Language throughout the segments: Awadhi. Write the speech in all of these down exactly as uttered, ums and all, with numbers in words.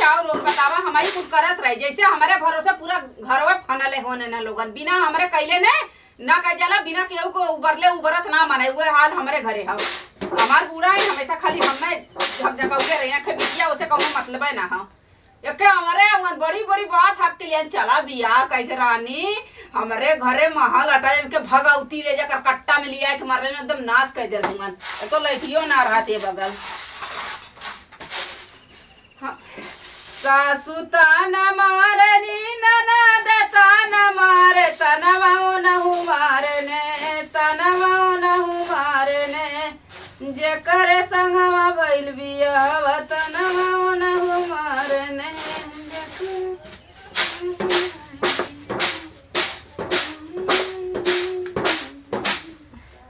और, और बतावा, हम ही कुल करत रही, जैसे हमरे भरोसे पूरा घरवा फनले होने न लोगन, बिना हमरे कैले ने ना कह जाला, बिना केहू को उबरले उबरत ना मने, उहे हाल हमरे घरे हव। हमार बूढ़ा है, हमेशा खाली हमें झकझकौले रही, आखे बिटिया ओसे कौनो मतलबे ना हो। एके हमरे अवन बड़ी बड़ी बात हक के लिए चला बियाह कह के रानी, हमरे घरे महल अटारी इनके भगौती ले जाकर कट्टा में लिया के मरले में एकदम नाश कर दे दूंगन। एक तो लइटियो ना रहत ये बगल। हाँ। सासु ताना मारनी, ननद ताना मारे, तनवा नहु मारने, तनवा नहु मारने। जेकर संगवा भइल बियाहवा, तनवा नहु मारने। जेकर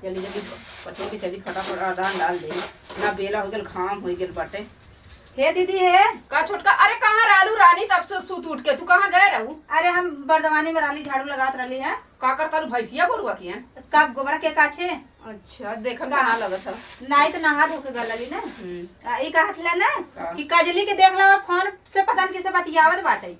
जल्दी जल्दी पटो के चली, फटाफट अरदान डाल दे। ना बेला हो गेल, घाम हो गेल बाटे। हे दीदी, हे। का छोटका? अरे कहाँ रहलू रानी, तब से सूत उठ के? तू कहाँ गए रहू? अरे हम बरदवानी में रहली, झाड़ू लगात रहली है। का करता लू भैंसिया गोरुआ की हैं? का गोबरा के काछे? अच्छा, देखम का? कहाँ लगत है? नाई तो नहा धो के गलली ना। हम्म। आ, ई कहत ला ना का? कि कजली के देख ला, फोन से पता न किसे बतियावत बाटे।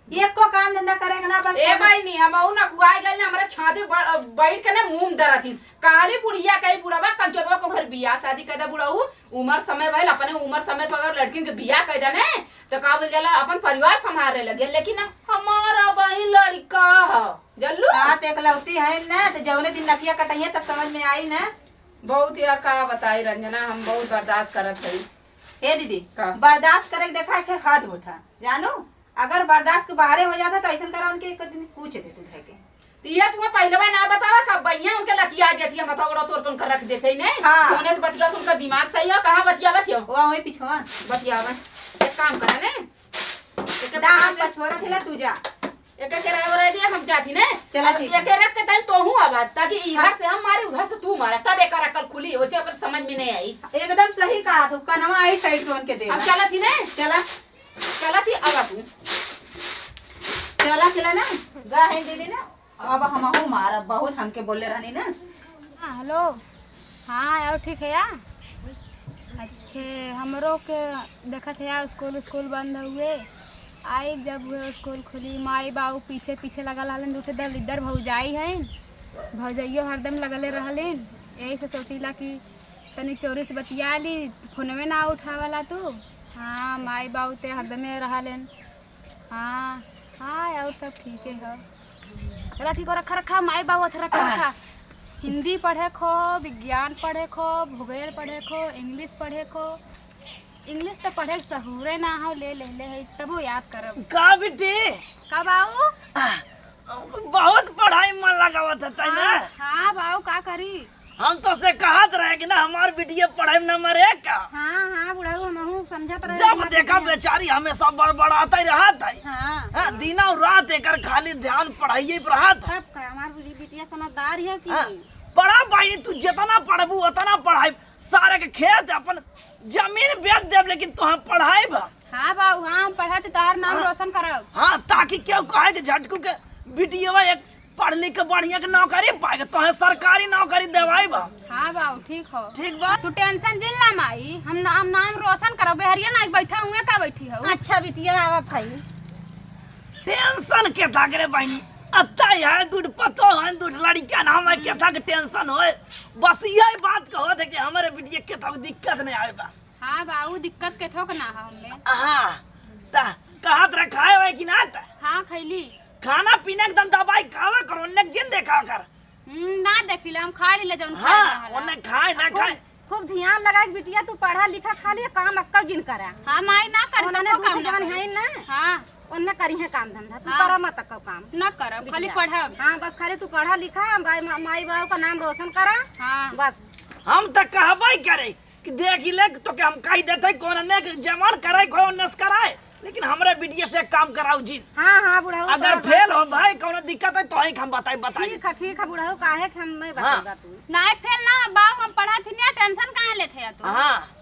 एको काम धंधा करे के ना, बस ए खाना। बहिनी, हमहू ना कुआए गइल ना, हमरे छाती ब-, बैठ के ना मुंह दरत ही। काली बुढ़िया कही, बुढ़वा कंचोदवा को घर बियाह शादी कर दे बुढ़ऊ, उमर समय भइल, अपने उमर समय पर अगर लड़किन के बियाह कर दे ने, तो का बोल जाला, अपन परिवार संभाले लगे। लेकिन हमारा बहिन लड़का ह, जल्लू। हाँ, तो एकलौती है ना, तो जौने दिन नकिया कटइहे तब समझ में आई ना। बहुत यार, का बताई रंजना, हम बहुत बर्दाश्त करत हई। ए दीदी, का? बर्दाश्त करे के देखा एक हद होता, जानू। अगर बर्दाश्त के बाहरे हो जाता तो ऐसन करा उनके एक दिन कूच दे तू धै के। तो ये तुम्हें पहले ना बतावा, कब बइया उनके लतिया देती है, माथा गोड़ा तोड़ के उनका रख देते ही नहीं। हाँ। सोने से बतिया, उनका दिमाग सही हो, कहाँ बतिया बतिया? वो वही पिछवा। बतियावा। एक काम करा ने। एक ना, हम पछोरा थिला, तू जा। एक एक राय वराय दिया, हम जाती ने। चला, अब ठीक है। एक रख के तई तोहू आवा, ताकि इधर हाँ। से हम मारे, उधर से तू मारा, तब एक अकल खुली, वैसे ओकर समझ में नहीं आई। एकदम सही कहा तू, कनवा आई साइड से उनके देवा। अब चला थी ने? चला। चला थी, अब तू। चला, चला ना। गा है दीदी ना, अब हमहू मारब, बहुत हमके बोले रहनी ना। हाँ, हेलो। हाँ, और ठीक है या? अच्छे, हमरो के देखत है या, स्कूल, स्कूल बंद हुए। आई जब हुए स्कूल खुली, माई बाऊ पीछे पीछे लगल रहलन, दू ठे दलिद्दर भौजाई हैं, भौजाइयो हरदम लगले रहलिन। यही से सोचिला कि तनी चोरी से बतिया ली, फोनवे ना उठावला तू। हाँ, माई बाऊ ते हरदमे रहलेन। हाँ, हाँ, और सब ठीके ह। चला ठीक हो, रखा, रखा, माई बाऊ हथ रखा, रखा। हिंदी पढ़े खो, विज्ञान पढ़े खो, भूगोल पढ़े खो, इंग्लिश पढ़े खो। इंग्लिश तो पढ़े के सहूरे ना हो, ले, ले, ले है, तबो याद करब। का बेटी? का बाऊ? बहुत पढ़ाई मन लगावत है, तै ना? हाँ, हाँ, बाऊ, का करी? हम तो से कहत रहे कि ना, हमार बिटिया पढ़ाई में नंबर एक का। हाँ, हाँ, बुढ़ऊ, हमहू समझत रहे, जब हमार देखा बिटिया। बेचारी हमेशा बड़बड़ात ही रहत है। हाँ। हाँ, दिनों रात एकर खाली ध्यान पढ़ाइए पर रहत है। तब का, हमार बुढ़ी बिटिया समझदार है कि हाँ, नहीं? पढ़ा बहिनी, तू जितना पढ़बू, उतना पढ़ाई। सारे के खेत, अपन जमीन बेच देब, लेकिन तोहार पढ़ाई बा। हाँ बाऊ, हाँ, हम पढ़त तोहार नाम हाँ। रोशन करब। हाँ, ताकि केहू कहे कि झटकू के बिटिया एक पढ़ लिख के बढ़िया के नौकरी पाएगा, तोहे सरकारी नौकरी देवाई बा। हाँ बाऊ, ठीक हो। ठीक बा। तू टेंशन जिन ला माई, हम ना-, हम नाम रोशन करब। बेहरिया ना बैठा हुए का बैठी हो? अच्छा बिटिया, आवत हई। टेंशन के था करे बहिनी, अत्ता है, दूठ पतो है, दूठ लड़किया ना, हमें के था के टेंशन होए। बस यही बात कहो थे कि हमारे बिटिया के था दिक्कत नहीं आए बस। हाँ बाऊ, दिक्कत के थोक ना हो हमें। हाँ, ता कहत रहा खाए होए कि ना ता? हाँ, खैली। खाना पीना एकदम दवाई खावा कर, ओन्ने के जिन देखा कर। हम्म, ना देखिले, हम खा लीले जौन खाए हाँ, रहला। ओन्ने खाए, ना आ खूब, खाए। खूब ध्यान लगा के बिटिया, तू पढ़ा लिखा, खाली काम अक्का जिन करा। हाँ, माई ना कर, ओन्ने एको दूसरे काम ना जवन करे। है ना, हाँ। ओन्ने करी है काम धंधा, तू हाँ। करा मत अक्का काम। ना करब, खाली बिटिया। पढ़ब। हाँ, बस खाली तू पढ़ा लिखा, माई, मा-, माई बाबू का नाम रोशन करा। हाँ। बस। हम त कहबे करे, कि देख ले तो के हम कह देते, कौन ने जवान कराए, कौन नस कराए, लेकिन हमरे बिटिया से काम कराओ जी। हाँ, हाँ, बुढ़ऊ, अगर फेल हो भाई, कौनो दिक्कत है तो ही हम बताई, बताई। ठीक है, ठीक है, बुढ़ऊ, काहे के हम नहीं हाँ। बताई बात। नहीं फेल ना, बाऊ, हम पढ़ा थी ना, टेंशन काहे लेते हैं तू? हाँ।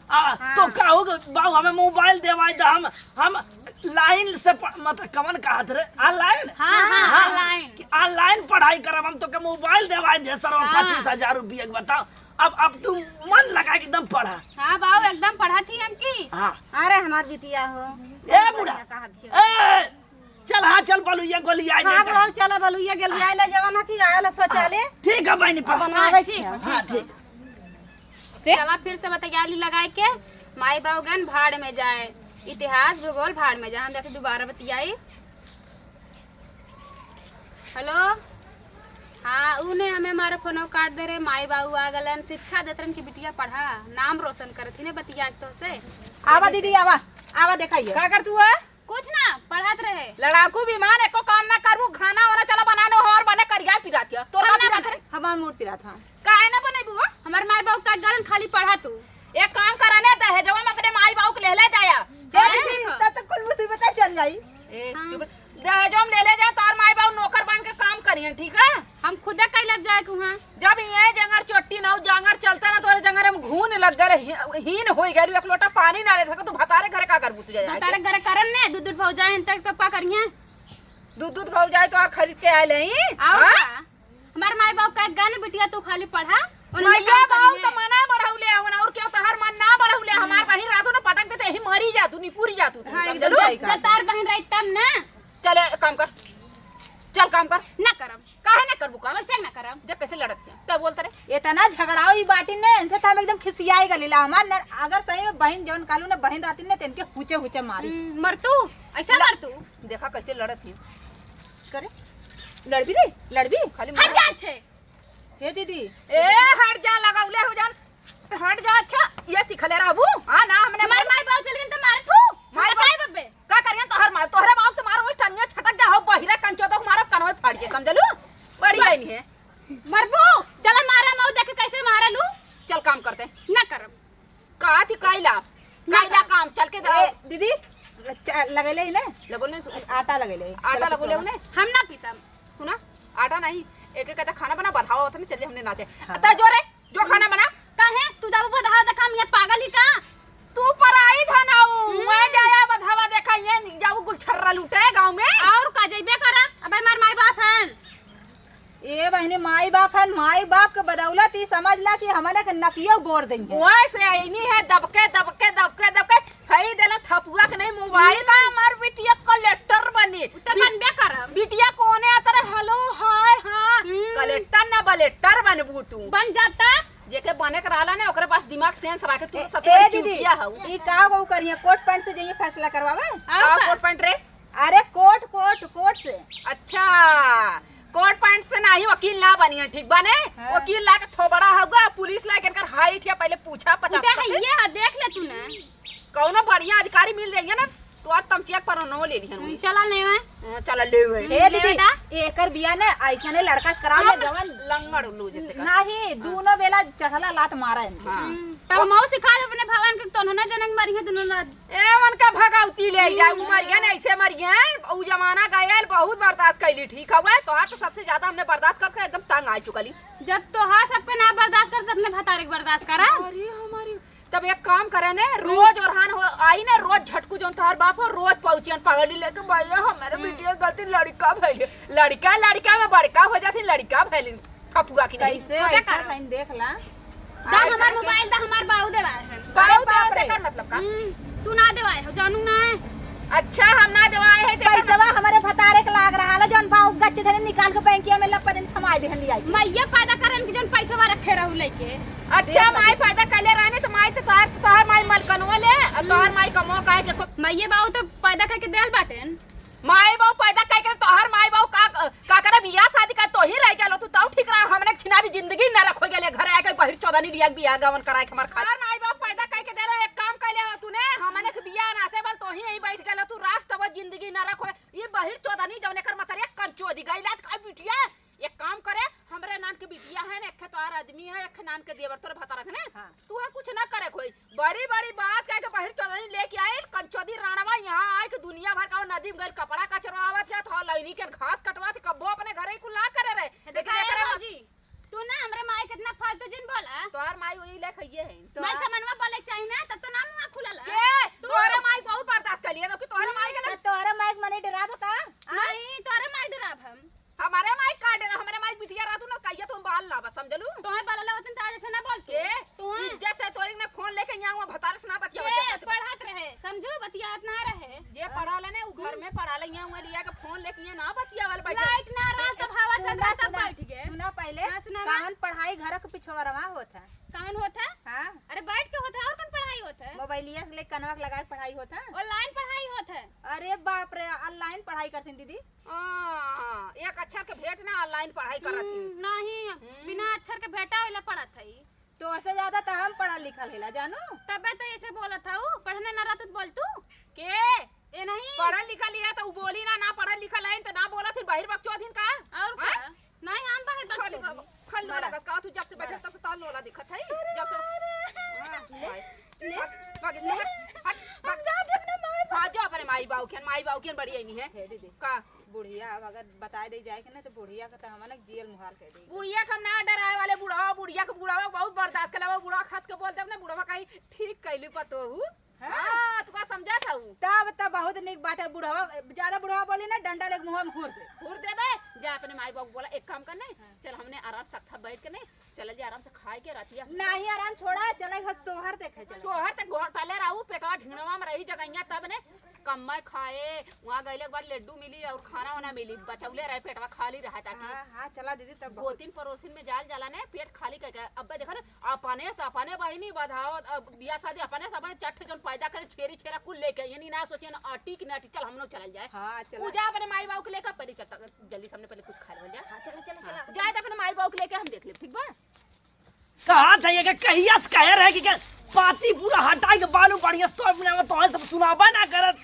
आ, हाँ। तो कहू कि बाऊ, हमें मोबाइल देवाई दे, हम, हम लाइन से प-, मतलब, कवन कहत रे? ऑनलाइन? हाँ, हाँ, हाँ, ऑनलाइन। कि ऑनलाइन पढ़ाई करब हम, तो के मोबाइल देवाई दे, सर, हाँ। पच्चीस हजार रुपया के बताओ। अब, अब तू मन लगा के एकदम पढ़ा। हाँ बाऊ, एकदम पढ़ा थी हमकी। हाँ। अरे हमार बिटिया हो। ए बूढ़ा। बढ़िया कहा थी। ए, चल, हाँ, चल, बलुइया गोली आ हाँ, जाता। बुढ़ऊ, चला, बलुइया गोली आए ले जवाना की आए ले शौचालय। हाँ, ठीक है, बहिनी, अब पढ़ा। बनावे हाँ, ठीक है। हाँ, ठीक। चला, फिर से बतियाली लगाए के, माई बाऊ गन भाड़ में जाए, इतिहास भूगोल भाड़ में जाए। हम जाते दोबारा बतियाई। हेलो, हाँ, ऊ ने हमें हमारे फोनो काट दे रहे, माई बाऊ आ गलन, शिक्षा देत रहन कि बिटिया पढ़ा, नाम रोशन करत ही ने बतिया के तोसे। आवा दीदी, आवा, आवा देखाइए। का करत हुआ? कुछ ना, पढ़त रहे। लड़ाकू विमान, एको काम ना करबू, खाना वाना चला बना लो, हमार बने करिया पिरातिया। तोर हम ना ना पिरात बनाई। रे? हमार मूड पिरात, हाँ। काहे ना बनैबू हो? हमार माई बाऊ का गलन खाली पढ़ा तू। एक काम करा ने, दहेजवा में अपने माई बाऊ के लेहले जाया। ए काहे दीदी, ना? तब तक कुल मुसीबत चल जाई। ए, हाँ। चुप। दहेजो में लेले जाए, तोर माई बाऊ नौकर बन के काम करिहन, ठीक है? हम खुदे कई लग जाए के वहाँ। जब ये जंगर चोटी नौ जंगर चलता ना, तोरे जंगर हम घून लग गए, ही-, हीन होई गए, एक लोटा पानी ना ले सके, तू भतारे घरे का करबू तू जाए के? भतारे घरे करन ने, दूध दूध भौजाए हन तक तब का करिहे? दूध दूध भौजाए तो और खरीद के आए ले, और हाँ? का? हमार माई बाऊ कह गन बिटिया तू खाली पढ़ा, उन्हें मैया काम बाऊ करिहे। तो मना बढ़ौले हवन, और क्यों तोहर मन ना बढ़ौले, हमार बहिन रातों ना पटक देते, यही मरी जा तू, निपुरी जा तू, तू हाँ, समझ एकदम लो? सही कहा। जब तार बहिन रही तब ना। चले, काम कर, चल काम कर। ना करब। काहे ना करबू काम? वैसे ना करब। देख कैसे लड़त है, तब बोलता रे। इतना झगड़ाओ ई बाटी ने, इनसे तो हम एकदम खिसियाए गलीला। हमार न, अगर सही में बहिन जौन कालू ने बहिन रहती ने, तो इनके हुचे हुचे मारी। हम्म, मर तू, ऐसा मर तू। देखा कैसे लड़त है। करे? लड़बी रे, लड़बी? खाली हट मार। जा छे। हे दीदी। ए, हट जा, लगौले हो जान। हट जा, अच्छा, ये सिखले रहबू? हाँ ना, हमने हमार माई बाऊ चल गए तो मारत हूँ। माई हम बाऊ बताई बब्बे। का करियन तोहर माई? तोहरे बाऊ से मारो, उस टंगिया छटक जा, हो बहिरा कंचो तो मारो, कनवे फाड़ के, समझलू? बड़ी बस। आईनी है। मरबू, चला मारा मऊ देख कैसे मारा लू। चल काम करते। ना करब। का थी कैला? ना कैला करब। काम, चल के ए, दीदी, च-, लगैले ही ना? लगौले सु- आटा लगैले ही। आटा चलो लगौले पिसवा। उन्हें? हम ना पीसम। सुना, आटा नहीं, एक एक कहता खाना बना, बढ़ावा होता नहीं, चलिए हमने नाचे। हाँ। अता जो रे, जो खाना बना। काहे? तू जाबू बधावा देखा, हम यहाँ पागल ही का? तू पराई धन आऊ, हम्म। मैं जाया बधावा देखा, ये जाऊ गुलछर्रा लूटे गाँव में। और का जइबे करा? अबे हमार माई बाप हन। ए बहिनी, माई बाप हन, माई बाप के बदौलत ई समझ ला कि हमने के नकियो बोर देंगे। वैसे आईनी है दबके, दबके, दबके, दबके, हई देला थपुआ के नहीं मोबाइल का, हमार बिटिया कलेक्टर बनी। उ त बि-, बनबे करब। बिटिया कोने आता रहे, हेलो, हाय, हाँ, हम्म। कलेक्टर ना बलेक्टर बनबू तू। बन जाता। जेके बने के रहला ने, ओकरे पास दिमाग सेंस रखे, तू ए, सबसे ए बड़ी दीदी, चूतिया हऊ। ई का हो करिए, कोट पैंट से जाइए फैसला करवावे? और का का? कोट पैंट रे? अरे कोट, कोट, कोट से। अच्छा, कोट पैंट से नाही, वकील ना बनिए, ठीक बा ने? हाँ। वकील ला के थोबड़ा होगा, पुलिस ला के इनकर हाइट या पहले पूछा, पचास उठे है, ये है, देख ले तू ना। कौनो बढ़िया अधिकारी मिल जाइए ना, तो आज तमचिया पर नो ले लिहन हम्म, हुई। चला लेवे। हाँ, चला लेवे। हम्म, ए दीदी, लेवे दा। एकर बिया ने ऐसने लड़का से करा ले हम जवन लंगड़ उल्लू जैसे का। नाही, हाँ। दूनो बेला चढ़ला लात मारा है। हाँ। हम्म, तब मऊ सिखा दे अपने भगवान के, तोन्हो ना जनक मारी है दूनो लात। ए, उनका भगौती ले जाए, उ मरियन, ऐसे मरियन, उ जमाना गयल, बहुत बर्दाश्त कैली, ठीक हवे, तोहार तो सबसे ज्यादा हमने बर्दाश्त करके एकदम तंग आ चुकली। जब तोहार सबके ना बर्दाश्त कर, तो अपने भतारे के बर्दाश्त करा। अरे हमारी, तब एक काम करे ने, रोज ओरहान हो, आई ने, रोज झटकू जौन तोहार बाप हो, रोज पहुँचियन पगड़ी लेके, भैया, हमारे हम्म। बिटिया गलती लड़का भइले, लड़का, लड़का में बड़का हो जाती, लड़का भइलिन। कपुआ की नहीं। कैसे तो क्या ऐसा करो? खाइन देख ला। दा हमार मोबाइल, दा हमार बाऊ देवाए हैं। बाऊ अरे बाप देवाए रे। से कर मतलब का? हम्म, तू ना देवाए हो, जानू ना है। अच्छा, हम ना देवाए हैं, तो पैसवा हमारे भतारे के लाग रहा है, जौन बाऊ गच्चे धरे निकाल के बैंकिया में लपा दिन थमा दे हन लिया। मैं ये फायदा करन कि जौन पैसवा रखे रहू लेके। अच्छा, माई फायदा कैले रहने तो माई तो तोहार, तोहार माई मलकनवा ले, और तोहार माई कमो काहे के को- मैं ये बाऊ तो पैदा करके देल बाटेन। माई बाऊ पैदा कई के तोहर माई बाऊ का, का करे बियाह शादी का तोही रह गेलो तू तऊ ठीक रहा। हमने छिनारी जिंदगी न रखो गेले घर आके बहिर चोदनी लिया के बियाह गवन कराए के हमार खा। तोहर माई बाऊ पैदा कई के दे रहो, एक काम कैले हो तूने, हमने के बियाह ना से बल तोही यही बैठ गेलो तू रास तब जिंदगी न रखो। ये बहिर चोदनी जौन एकर मतरिया कंचोदी गइला का बिटिया। एक काम करे, हमरे नान के बिटिया है ना, एक तोहार आदमी है, एक नान के देवर तोर भतारक ने। हाँ। तू है कुछ ना करे कोई। बड़ी बड़ी बात कह के बहिर चोदनी लेके आइल, कंचोदी राणवा यहाँ आए के दुनिया भर का वो नदी में गइल कपड़ा कचरवावत है, थो लैनी के घास कटवात, कब्बो अपने घरे कुल ना करे रहे। लेकिन देखा है एकरे मा- भौजी, तू ना हमरे माई कितना फालतू जिन बोला। तोहार माई वही ले खइए है। मैं समनवा बोले चाहिए ना, तब तो नाम वहाँ खुलल है। के? तू। तोहरे माई बहुत बर्दाश्त कर लिया, तो कि तोहरे माई के ना तो तोहरे माई के मने डरा दो का? आ? नहीं, तोहरे माई डराब हम। हमारे माई का डरा, हमारे माई बिटिया रहा तू ना कहिए तो हम बाल लावा। समझलू? तोहे बोलला होतन त आज ऐसे ना बोलतू। के? तोहे। इज्जत से तोरी ने फोन लेके यहाँ हुआ भतार से ना बतिया, ये इज्जत से। पढ़त रहे, समझू, बतियात ना रहे। जे पढ़ा ले ने, उ घर में पढ़ा ले, यहाँ हुआ लिया के फोन लेके यहाँ ना बतियावल बैठे। लाइट ना रहल तब हवा चल रहा, सब बैठ गए। सुना पहले, हाँ, सुनावा। कौन पढ़ाई घर के पिछोरवा होत है? कौन होत है? हाँ। अरे बैठ के होत है, और कौन पढ़ाई होत है? मोबाइलिया के ले कनवा के लगा के पढ़ाई होत है? ऑनलाइन पढ़ाई होत है। अरे बाप रे, ऑनलाइन पढ़ाई करतीन दीदी। हाँ, एक अक्षर के भेंट ना ऑनलाइन पढ़ाई करत ही। हम्म, नहीं, हम्म। बिना अक्षर के भेंटा होला पढ़त है। तो ऐसे ज्यादा तो हम पढ़ल लिखल हिला, जानू। तबे तो ऐसे बोलत हऊ, पढ़ने ना रहतू तो बोलतू। के? ए नहीं। पढ़ल लिखल हिया तो उ बोली ना, ना पढ़ल लिखल है तो ना बोलत ही, बहिर बकचोद हिन का? और का? हाँ? नहीं, हम बहिर बकचोद हिन। खाली वाला का, का तू जब से बैठे तब से ताल वाला दिखत है, जब से। हाँ, ले, ले। भाग, भाग, ले, हट, हट, हम भाग। जाते अपने माई बाबू। हाँ, जो अपने माई बाबू के, माई बाबू के बड़ी आई नहीं है। हे दीदी। का? बुढ़िया अब अगर बताए दे जाए के ना, तो बुढ़िया का तो हमन के जियल मुहाल कर देई। बुढ़िया के हम ना डराए वाले, बुढ़वा, बुढ़िया के, बुढ़वा बहुत बर्दाश्त कर लेवा, बुढ़वा खस के बोल देब ना, बुढ़वा कही, "ठीक कैली पतोहू।" हाँ। हाँ, तू का समझत हऊ? तब त बहुत निक बात है, बुढ़वा, ज्यादा बुढ़वा बोली ना, डंडा लेके मुँह में हुर दे। हुर देबे, जा अपने माई बाबू बोला, एक काम कर ने, हाँ। चल हमने आराम से बैठ के ने, चलल जा आराम से खाए के रतिया। नाही आराम छोड़ा, चले घर सोहर देखे चले। सोहर ते घोटले रहू, पेटवा ढिंगड़वा में रही जगहिया तब ने कम्मे खाए, वहाँ गइले एक बार लड्डू मिली और खाना वाना मिली, बचौले रहे, पेटवा खाली रहा ताकि हाँ, हाँ, चला दीदी तब बहुत गोतिन पड़ोसिन में जाल जाला ने, पेट खाली करके। अब्बे देखा ने, अपने से अपने बहिनी बधाओ, अब बियाह शादी अपने से अपने चट्ठ जौन पैदा करे, छेरी छेरा कुल लेके, यानी ना सोचे ना अटी कि ना अटी, चल हम लोग चलल जाए। हाँ, चला। उ जा अपने माई बाबू के लेकर पहले चल, जल्दी से हमने पहले कुछ खा लेवल जाए। हाँ, चला, चला, हाँ, चला। जाए तो अपने माई बाबू के लेके हम देख लेब, ठीक बा? कहा था ये कि कहिया से कहे रहे कि क्या पाती पूरा हटाई के बालू बढ़िया से तोड़ बनावा, तो सब सुनाबा ना करत।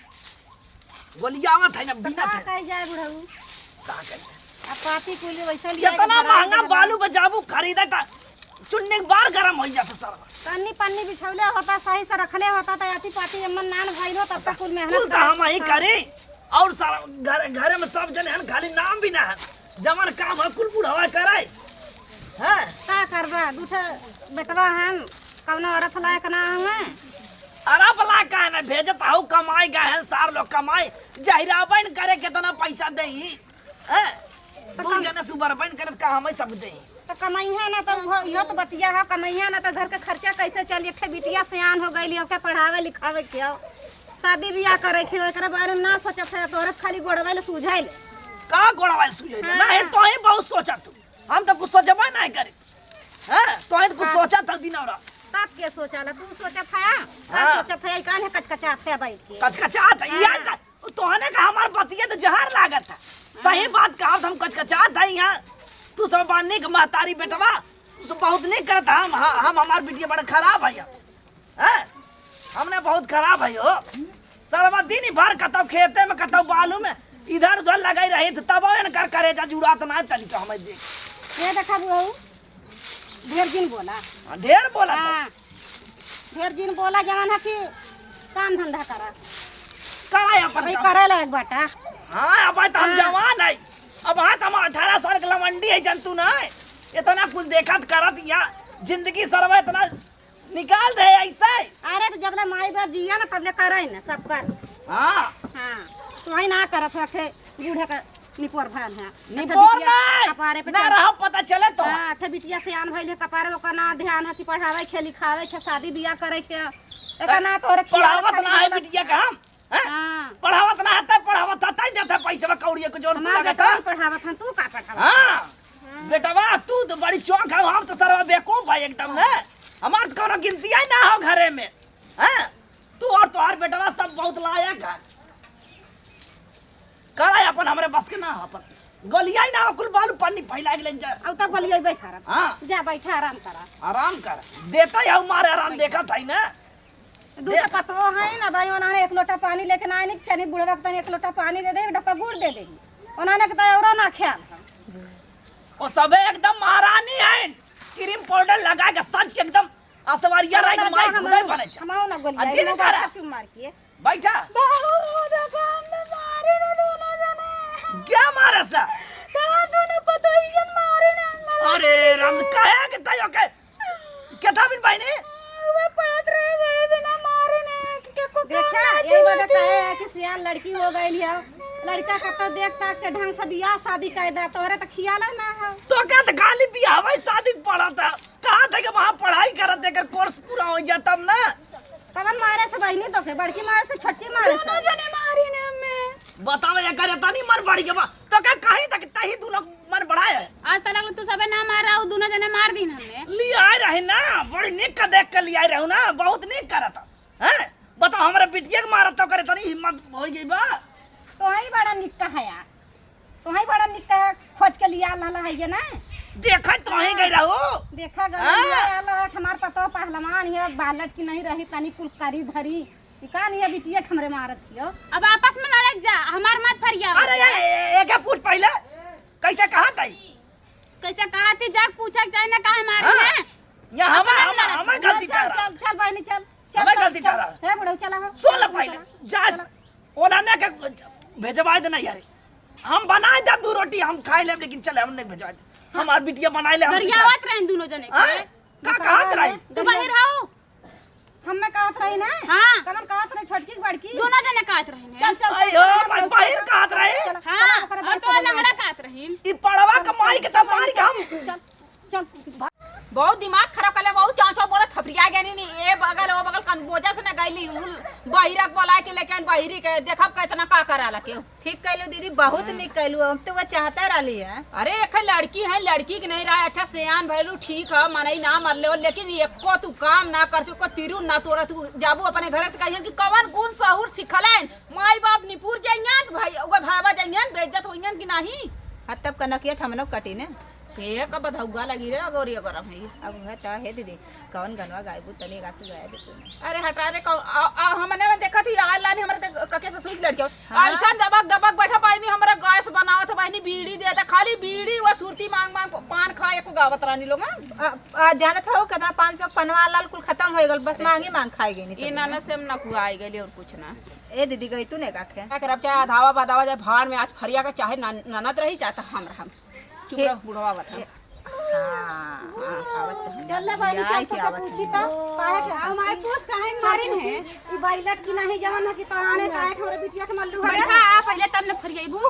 गोलियावत है ना, तो बीनत का है। कही जाए बुढ़ऊ? का कही जाए? अब पाती कुली वैसे लिया इतना के भराई महंगा देला। बालू बजाबू खरीदा था, चुन्नी के बार गरम हो जाता सारा। पन्नी, पन्नी बिछौले होता, सही से रखले होता, तो आती पाती एमन नान भइल हो, तब तक कुल मेहनत कुल तो करे। हम ही हाँ। करी, और सारा घर, घरे में सब जने हन, खाली नाम भी ना है। जवन काम है कुल बुढ़वा करे। हैं? का करबा? दू ठे बेटवा हन, कौनो अर्थ लायक ना हमें। अरब लायक का है ना, भेजत हऊ कमाई गए हैं सार लोग कमाई। जहिराबैन करे कितना पैसा देही? हैं? तो दू कम- जने सुबरबैन करत का हमें सब देही। तो कमैहा ना तो उहो, इहो तो बतिया है, कमैहा ना तो घर के खर्चा कैसे चली? एक ठे बिटिया सियान हो गइली, ओके पढ़ावे लिखावे के हो, शादी बियाह करे के हो, एकरे बारे में ना सोचत है, तोहरे खाली गोड़वे ले सूझे ले। का गोड़वा सूझे ले? हाँ। नहीं, तो ही बहुत सोचा तू। हम तो कुछ सोचबे नहीं करे। हाँ, तो ही तो कुछ हाँ। सोचा था दिन और रात। तब के सोचा ला? तू सोचा था? का हाँ। सोचा था? ये कान है कचकचा था बैठ के। कचकचा था, हाँ। ये था। तोहने का हमार बतिया तो जहर लागत था। सही हाँ। बात कहा, हम कचकचा था यहाँ। तू सब बानी के महतारी बेटवा, तू सब बहुत नहीं करत। हम, हम, हमार बिटिया बड़ा खराब है यहाँ। हैं? हमने बहुत खराब है हो। सरवा दिन भर कतौ खेते में, कतौ बालू में, इधर उधर लगाई रही, तो तब इनकर करेजा जुड़ात ना तनिक हमें देख। ये देखा बुढ़ऊ, ढेर जिन बोला। हाँ, ढेर बोला तो। हाँ, ढेर जिन बोला, जवन है कि काम धंधा करा। करा अपन भाई, काम। करे लायक बाटा। हाँ, अब तो हम हाँ। जवान है। अब हाँ, तो हम अठारह साल के लवंडी है, जनतू ना है। इतना कुछ देखत करत यहाँ, जिंदगी सरवा इतना निकाल दे ऐसे। अरे तो जब ले माई बाप जिया ना तब ले करे ना सब कर। हाँ। हाँ। तो वही ना करत रखे बूढ़े के निपोर भान है। निपोर बिटिया नहीं। कपारे पे ना चढ़- रहा पता चले तो। हाँ, ठे बिटिया सियान भइल है कपारे ओकर ना ध्यान है कि पढ़ावे के, लिखावे के, शादी बियाह करे के। एकर ना तोरे खियाल पढ़ावत खाली ना है बोलत बिटिया का हम। हैं? हाँ। पढ़ावत ना हता, पढ़ावत हता ही देता पैसा कौड़ी को जोन हमार लगता। बेटवा पढ़ावत हन, तू का पढ़ावत हाँ। हन? बेटवा, तू तो बड़ी चौंक है, हम तो सरवा बेवकूफ है एकदम ने। हमार तो कोनो गिनती ही ना हो घरे में। हैं? तू और तोहार बेटवा सब बहुत लायक है। करा अपन हमरे बस के ना अपन। गलिया ही ना हो, कुल बालू पन्नी फैला के ले जा। अब तक गलिया ही बैठा रहा। हाँ। जा बैठा, आराम करा। आराम कर। देता ही हूँ मारे आराम बैठा। देखा था ही ना। दू दे- तो पतोह है ना भाई, उन्होंने एक लोटा पानी लेके ना आए, नहीं चली बुढ़वा के तनी एक लोटा पानी दे दे, एक डब्बा गुड़ दे दे। उन्होंने के तो औरो ना ख्याल है। वो सबे एकदम महारानी है, क्रीम पाउडर लगा के सज के एकदम असवरिया रह के माई खुदे बने छे। हम ना गोली अजी ने करा। चुम मार के। बैठा। बहुत काम में मारे ना दोनों जने। क्या मारे सा? कहाँ दोनों पतोहियन मारे ना। अरे राम, काहे के तय ओके? केथा बिन बहिनी? वे पढ़त रहे, वे बिना मारे ने, के को देखा, काम यही वजह चलती। कहे है कि सियान लड़की हो गई है। लड़का का तो देख ताक के ढंग से बियाह शादी कर दे, तोहरे तो खियाल है ना हो। तो का तो खाली बियाह है, शादी तब ना। कवन मारे से बहिनी तोके? बड़की मारे से, छोटकी मारे से? दोनों जने मारी ने हमें। बताओ, ये करे तनी मर बढ़ के बा। तो का कहीं तक तही दोनों मर बढ़ाए है? आज तक तू सबे ना मार रहा, उ दोनों जने मार दीन हमें। लियाए रहे ना, बड़ी निक का देख के लियाए रहू ना, बहुत निक करत। हैं? बताओ, हमरा बिटिया के मारत तो करे तनी हिम्मत हो गई बा। तो ही बड़ा निक का है यार। तोहई बड़ा निक का खोज के लिया लाला है ये ना। देखा तोहई गई रहो। देखा गई हाँ। लिया लाला है, हमार पतो पहलवान है, बालट की नहीं रही, तनी कुल करी धरी। ई का नहीं है बिटिया के हमरे मारत हियो। अब आपस में लड़क जा, हमार मत फरिया। अरे, ए, ए, ए, एक पूछ पहले, कैसे कहा तई? कैसे कहा थी, जाके पूछा के चाहे ना काहे मारे हाँ। हैं? या हमें, अपने हम, लड़त हमें हो। गलती चल, कर रहा। चल, चल बहिनी, चल। चल, हमें चल, गलती चल। कर रहा। हे बुढ़ऊ, चला हो। सुन ले चला, पहले, चला, जा, चला। ओनाने के भेजवाए देना यार। हम बनाए देब दू रोटी, हम खाए लेब, लेकिन चले, हम नहीं भेजवाए दे। हमार बिटिया बनाए ले, हम गरियावत रहे दोनों जने के। हाँ? का बतावा कहत रही? रे। तू बाहर आओ। हमें कहत रही ना? हाँ। कमन कहत रही, छोटकी की बड़की? दोनों जने कहत रही ना। चल, चल, चल, अयो, चल, मैं चल, बाहर चल, कहत रही। चल, हाँ, चल, ओकरे और बाहर तो चल, लंगड़ा चल। कहत रही। ई पड़वा के माई के तब मार के हम चल, चल। बहुत दिमाग खराब कर ले, बहुत चाँव चाँव बोलत थपरिया गए नी, ए बगल, ओ बगल, कन बोझा से न गइली, उ बहिरा के बोला के लेके आइन, बहिरी के, देखब कितना का करा ला केहू। ठीक कैलू दीदी, बहुत हाँ। निक कैलू। हम तो वो चाहता रहली है। अरे, एक लड़की है, लड़की के नहीं रहा, अच्छा सियान भैलू, ठीक है, मनई ना मरले हो, लेकिन एको तू काम ना करते, को तिरु ना तोरा, तू जाबू अपने घर त कहियन कि कवन गुण सहूर सिखलेन, माई बाप निपुर जाइयन, भाई, ओकर भावा जाइयन, बेइज्जत होइयन कि नहीं? हाँ, तब कनकिया थमनो कटी ने। के का बधौगा लगी रे, अगोरी अगोरम है। अब उहे त है दीदी, कौन गनवा गायबू, तनी गा तू गाय दे तू। अरे हटा रे, कौ-, आ, आ, हमने में देखत ही, आ लानी हमरे त कके ससुई के लड़के। हाँ। ऐसन दबक दबक बैठा बहिनी, हमरा गैस बनावत बहिनी, बीड़ी दे दे, खाली बीड़ी व सुरती मांग मांग पान खा एको गावत रहनी लोग, हाँ? आ, आ, जानत हो कितना पाँच सौ पनवा लाल कुल खत्म हो गल, बस मांगी मांग खाए गई नी ई सब। ननद से हम नकुआई गइली और कुछ ना। ए दीदी, गई तू ने का खे? का करब, चाहे अधावा बदावा, चाहे भाड़ में, आज फरिया के चाहे नन-, ननद रही, चाहे त हम रहम। चुप हे। रह, बुढ़वा आवत है। हे। हाँ, हाँ, आवत है। चल ले बहिनी, चल, आई के तोके आवत पूछी है। त, काहे के, हम आई पूछ, काहे मारिन है? ई बैलट की नहीं जवन है कि तोहाने काहे के हमरे बिटिया के मल्लू है? बैठा, आ, पहिले तब न फरियाइबू।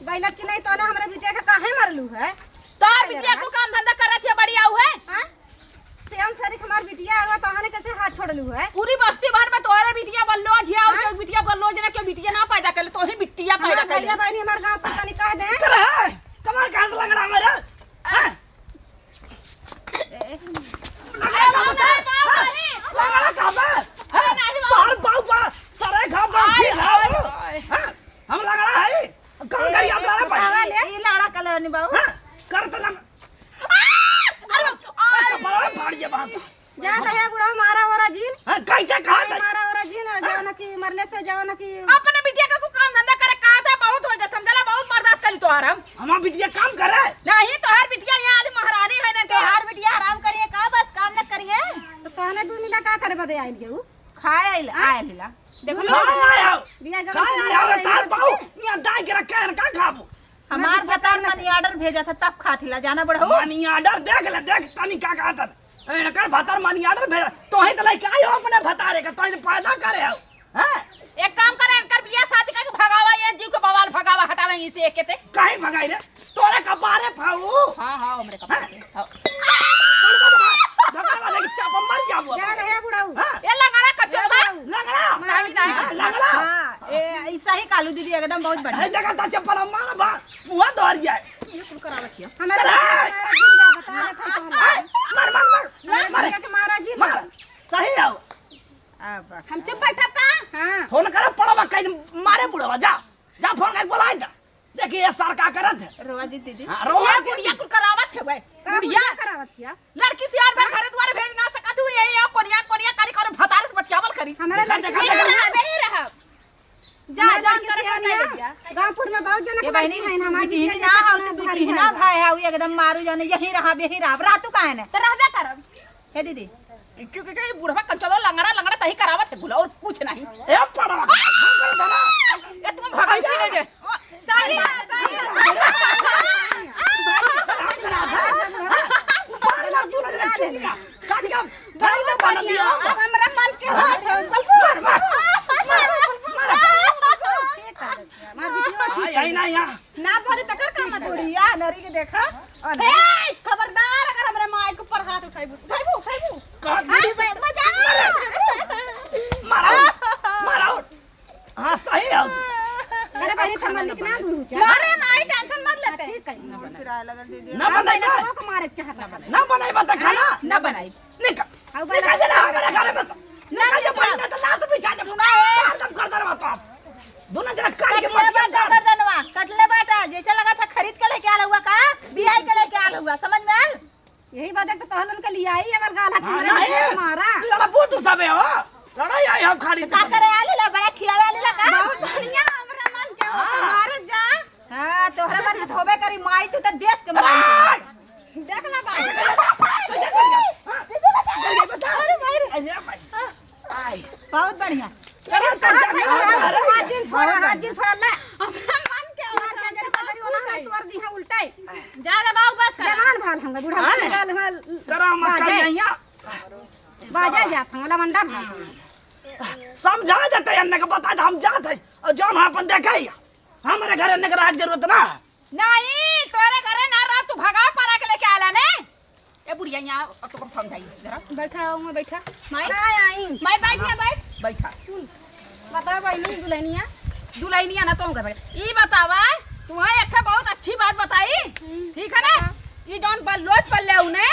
बैलट की नहीं तोने हमरे बिटिया के काहे मरलू है? तोहार पहिले बिटिया रहा। को काम धंधा करत है, बड़ी आऊ है? हाँ? सेम सरिक हमार बिटिया आवा, तोहाने कैसे हाथ छोड़लू है? पूरी बस्ती भर में तोहरे बिटिया बल्लो, झिया और हाँ? केहू बिटिया बल्लो, जना केहू बिटिया ना पैदा करले, तोही बिटिया पैदा हमार करले। भैया बहिनी हमार गाँव पर तनी कह दे। करे है? कमाल कहाँ से लंगड़ा मेरा? हाँ? ए, ए। लंगड़ा कहाँ पे? हाँ? लंगड़ा कहाँ पे? हाँ? तोहर बाऊ बा, सरे घाव बा, आय, फिर आओ। आय, आय। हाँ? हम लंगड़ा है? कौन करी हम लंगड़ा पड़ी? बतावा ले। ई लंगड़ा कलर नहीं बाऊ। हाँ? कर तो लंग- आ! अरे बाप, आ! कपाल में फाड़ दिया बाप। जा रहे बुढ़ा मारा ओरा जीन। हाँ, कैसे कहा अरे था? मारा ओरा जीन, जवन की मरले से जवन की अपने बिटिया का को काम धंधा करे कहा था, बहुत हो गया, समझला, बहुत बर्दाश्त करी तोहार हम। हमार बिटिया काम करे? नहीं, तोहार बिटिया यहाँ आज महारानी है ना, तोहार बिटिया आराम करिए का, बस काम न करिए? तो तोहने दू मिला का करे बदे आइल गेहूँ? खाए आइल, हाँ? आइल हिला। देख लो। खाए आया। बिया गवा खाए के आया, बिया बताओ गवा पाओ। के। यहाँ दाई के रखे हैं, का खाबो? हमार भतार मनी ऑर्डर भेजा था, तब खात हिला, जाना बड़हू। मनी ऑर्डर देख ले, देख तनी का कहत है। इनकर भतार मनी ऑर्डर भेजा, तोही त लइके आई हो अपने भतारे का, तोही त पैदा करे हो। हैं? एक काम करे, इनकर बियाह शादी करके भगावा, ये जीव के बवाल भगावा, हटावे इसे एक के ते। काहे भगाई रे? तोरे कपारे फाऊ। हाँ, हाँ, हमरे कपारे। हैं? हाँ। बोल, बोल, बोल। धक्का वाले की चापा मर जाबो। जा रहे बुढ़ऊ। हाँ? ये लंगड़ा कचोदवा। लंगड़ा। मारा नहीं, नहीं। हाँ, लंगड़ा। हाँ, ए, ऐसा ही कालू दीदी एकदम बहुत बढ़िया। है, देखा था चप्पल मारा बा, मुँह दौड़ जाए। ये कुल करावत हिया। हमारा अरे! हमारा जिंदा बता रहे थे तो हम। ए, मार, मार, मार, हमारा मार। जिंदा के मारा जी मार। मार। सही आओ। अब हम चुप बैठब का? हाँ। फोन करा पड़वा, कह दे, मारे बुढ़वा, जा। जा फोन करके बुलाए दा। देखिए ये सर का करत है। रोआ दी दीदी। हाँ, रोआ ये दी। बुढ़िया कुल करावत है भाई। का बुढ़िया? बुढ़िया करावत हिया? लड़की से यार भर घरे दुआरे भेज ना सकत हुई, ये, ये कोनिया, कोनिया करी, करो भतारे से बतियावल करी। हमारा देखा, लड़की देखा, से देखा। यहाँ रहबे ही रहब। जा, हमार जान लड़की करके से बता आनिया, दे दिया। गाँवपुर में बहुत जन ये के बहिनी, लड़की है, हमार बिटिया बिटिया ना जैसे हो, तू भारी बिटिया ना है। भाई है, वो एकदम मारू जाने, यही रहा, यही रहा, रहा तू काहे ने? तो रहबे करब। हे दीदी। क्योंकि ये बुढ़वा कंचो लंगड़ा, लंगड़ा तही करावत है गुला, और कुछ नहीं। ए पड़वा, ए, तुम भगाई थी ले जे। सही है, सही है, सही है। काट के भाई तो बना दिया। अब हमरा मन के बात है। मार, मार, मार, मार। मार वीडियो। आई, आई ना यहाँ। ना भरे तकर का मतलब? बुढ़िया नरी के देखा। और हे, खबरदार अगर हमरे माई के ऊपर हाथ उठाइबू, उठाइबू, उठाइबू। काट हाँ, दे। म-, मजाक। अरे, ना बनाई बा। लोग मारे चाहत ना बनाई। ना बनाई बा त खाना। ना बनाई। निकल। हाउ निकल वाला जा ना हमारे घर में से। ना निकल जा निकल। भाई, ना तो लाश बिछा दे। सुना है। मार दम कर दे बाप। दोनों जना काट के कटले पटिया बाटा कर। गर्दनवा, कटले बाटा, जैसे लगा था खरीद के लेके आल हुआ का, बियाह के लेके आल हुआ, समझ में आल? यही बात है तो तोहलन के लिए आई, हमार गाल हाथ हाँ, में नहीं। मारा। लड़ा वो तो सबे हो। लड़ाई आई हो खाली तो का करे आली ला, बड़ा खियावे आली ला का? बहुत बढ़िया, हमरा मन के हो हाँ। मारे जा। हाँ, तोहरे मन के तो होबे करी, माई तू तो देश के माई हो। देख ला बाबू। अरे भाई रे। बहुत बढ़िया। चलो, चल, चल, चल, चल, हाथ जिन छोड़ा, हाथ जिन छोड़ा, ले। अपना मन के और का जरी पकड़ी वाला है, तोर दी है उल्टे। जा रे बाबू, बस कर। जवान भाल हंगा, बूढ़ा हाँ। भाल हंगा। करा मत कर बाजे। नैया। बाजे जात हंगा, लवंडा भाल। समझा देते, अन्ने के बता दे, हम जात है। और जौन है अपन देखे ही। हमरे घर अन्ने के रहे के जरूरत ना है। नहीं, तोरे घरे ना रह, तू भगा परा के लेके आला ने। ए बुढ़िया, यहाँ अब तो समझाई जरा। बैठा, वहाँ बैठा। माई, का आई? माई, बैठ ना, बैठ। बैठा। सुन, बता बहिनी, दुल्हनिया। दुल्हनिया ना तो घर। ई बतावा, तुम्हें एक ठे बहुत अच्छी बात बताई, हम्म। ठीक है ना? हाँ। ई जौन बल्लोच पल्ले उने,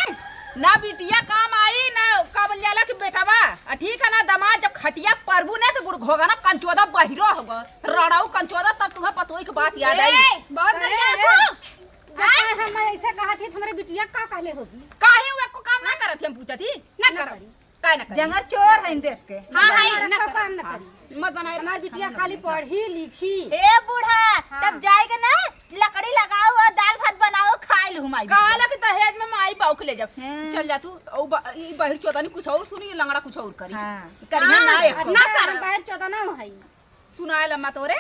ना बिटिया काम आई, ना का बोल जाला कि बेटवा। आ ठीक है ना, दमाद जब खटिया परबू ने तो बुढ़ घोगा ना, कंचोदा बहिरो होगा। रड़ाऊ कंचोदा, तब तुम्हें पतोई के बात याद आई। ए, बहुत ए, गरिया ए, तू। अच्छा, हम ऐसे कहत ही, हमरे बिटिया का कहले होगी? काहे वो एको काम ना करत ही, हम पूछत ही? ना ना करब। करी। काहे ना करी? जंगर चोर है देश के। हाँ, हाँ, जंगर ना एको करब। काम ना हाँ। करी। मत बनाए। हमार बिटिया खाली पढ़ी लिखी। ए बूढ़ा, हाँ। तब जाएगा ना, लकड़ी लगाओ और दाल भात बनाओ, खाए लू माई। कहला कि दहेज में माई बाऊ के ले जाओ। हाँ। चल जा तू, ओ ब-, ई बहिर चोदनी कुछ और सुनी, लंगड़ा कुछ और करी। हाँ। करिया हाँ, ना एको। ना करब। बहिर चोदना है। सुनाए लम्मा तोरे?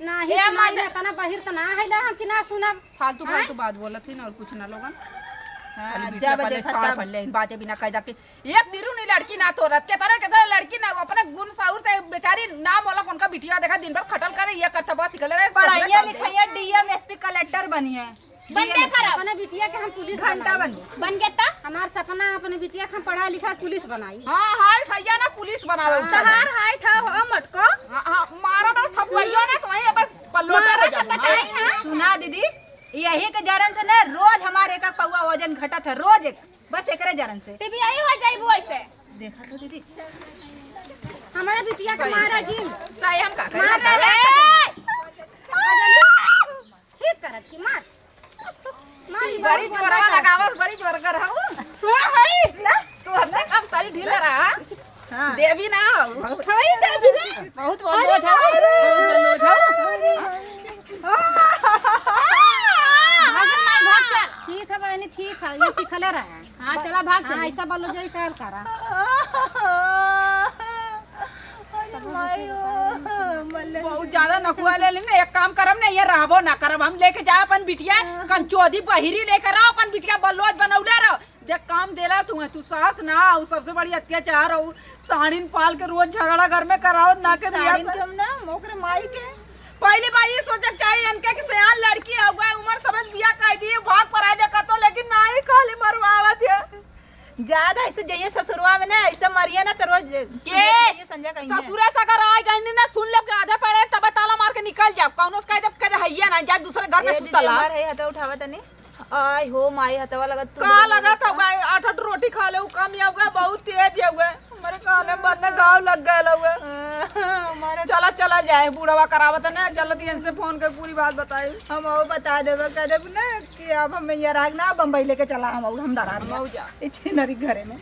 नाही ए, सुनाई मत ना, तना बहिर त ना है ला, हम कि ना सुनब। फालतू, हाँ? फालतू बात बोलत ही ना और कुछ ना लोगन। हाँ, खाली बिटिया जब पहले देखा साथ तब। पहले बाजे बिना कायदा के। एक तिरु नहीं लड़की ना तोरत, केतना, केतना लड़की ना अपने गुण साउर से बेचारी ना बोलक उनका बिटिया देखा दिन भर खटल करे, ये करता बस निकल रहे, पढ़ाइया सोचले लिखाइया डीएम एसपी कलेक्टर बनिए। बनबे करब। अपने बिटिया के हम पुलिस घंटा बनाई। बन गया। बन गया त? हमार सपना अपने बिटिया के हम पढ़ा लिखा पुलिस बनाई। हाँ, हाय ठैया ना पुलिस बनावे हाँ। उठा। तहार हाय ठा हो मटको। हाँ, हाँ, मारो ना थपुआइयो ना तो वहीं अपन पल्लोटा मारो हो तो जाबू, बताई हाँ। ना। सुना दीदी, यही के जरन से ना रोज हमारे एक पौआ वजन घटत है, रोज एक, बस एकरे जरन से। टीवी आई हो जाइबू ऐसे। देखा तो दीदी। हमारे बिटिया के मारा जी। सही हम का करी? मारा हम का रे। करी? ठीक करत छी, मार। मार, ई बड़ी बड़ी जोरवा बड़ा लगावत, बड़ी जोरगर हऊ। हाँ, हई। ना? तू हमसे कम तरी ढीला रहा। हाँ। देवी ना हऊ। हई देवी ना। बहुत बलोज हऊ। बहुत बलोज हऊ। भाग माई, भाग चल। ठीक है बहनी, ठीक है, ये सिखले रहा। हाँ, चला भाग हाँ, चली। ऐसा बोलो जो इनकार करा। अरे माई ओ, मल्ले बहुत ज्यादा नखुआ ले लेने, एक काम करब ना, ये रहबो ना करब, हम लेके जाए अपन बिटिया, हाँ। कंचोदी बहिरी लेके रहो, अपन बिटिया बलोज बनौले रहो। देख काम देला तू है, तू सास ना, उ सबसे बड़ी अत्याचार हो, साड़िन पाल के रोज झगड़ा घर में करावत ना के बिया साड़िन से। के हम ना, ओकरे माई के। पहले बार ये सोचे के चाहिए इनके कि सयान लड़की है, हुआ है, उम्र समझ बिया कह दिए, भाग पराए जा कतो, लेकिन ना ही खाली मरवावत है। ज्यादा ऐसे जइए ससुरवा में ना, ऐसे मरिए ना तो रोज के? सुनिए, संजय कहीं है। ससुरे से अगर आए गए ना, सुन ले के आधे पड़े, तब ताला मार के निकल जाओ। कौनो से कह दे, कह दे, "हैया ना, जा दूसरे घर में ए, दीदी, सुतला।" हमार है, हथवा उठावा तनी। आय हो माई, हथवा लगत तू का लगत है? भाई, आठ आठ रोटी खा ले, उ कम या हुआ, बहुत तेज या हुआ। हमारे काने में बन्ने घाव लग गए हुआ। हमारे चला, चला जाए, बूढ़वा करावत ना, जल्दी इनसे फोन कर पूरी बात बताई। हम वो बता देबे, कह देब ना कि अब हम ये राग ना बम्बई लेके चला, हम, हम डरा हम जा। इच्छे नरी घरे में।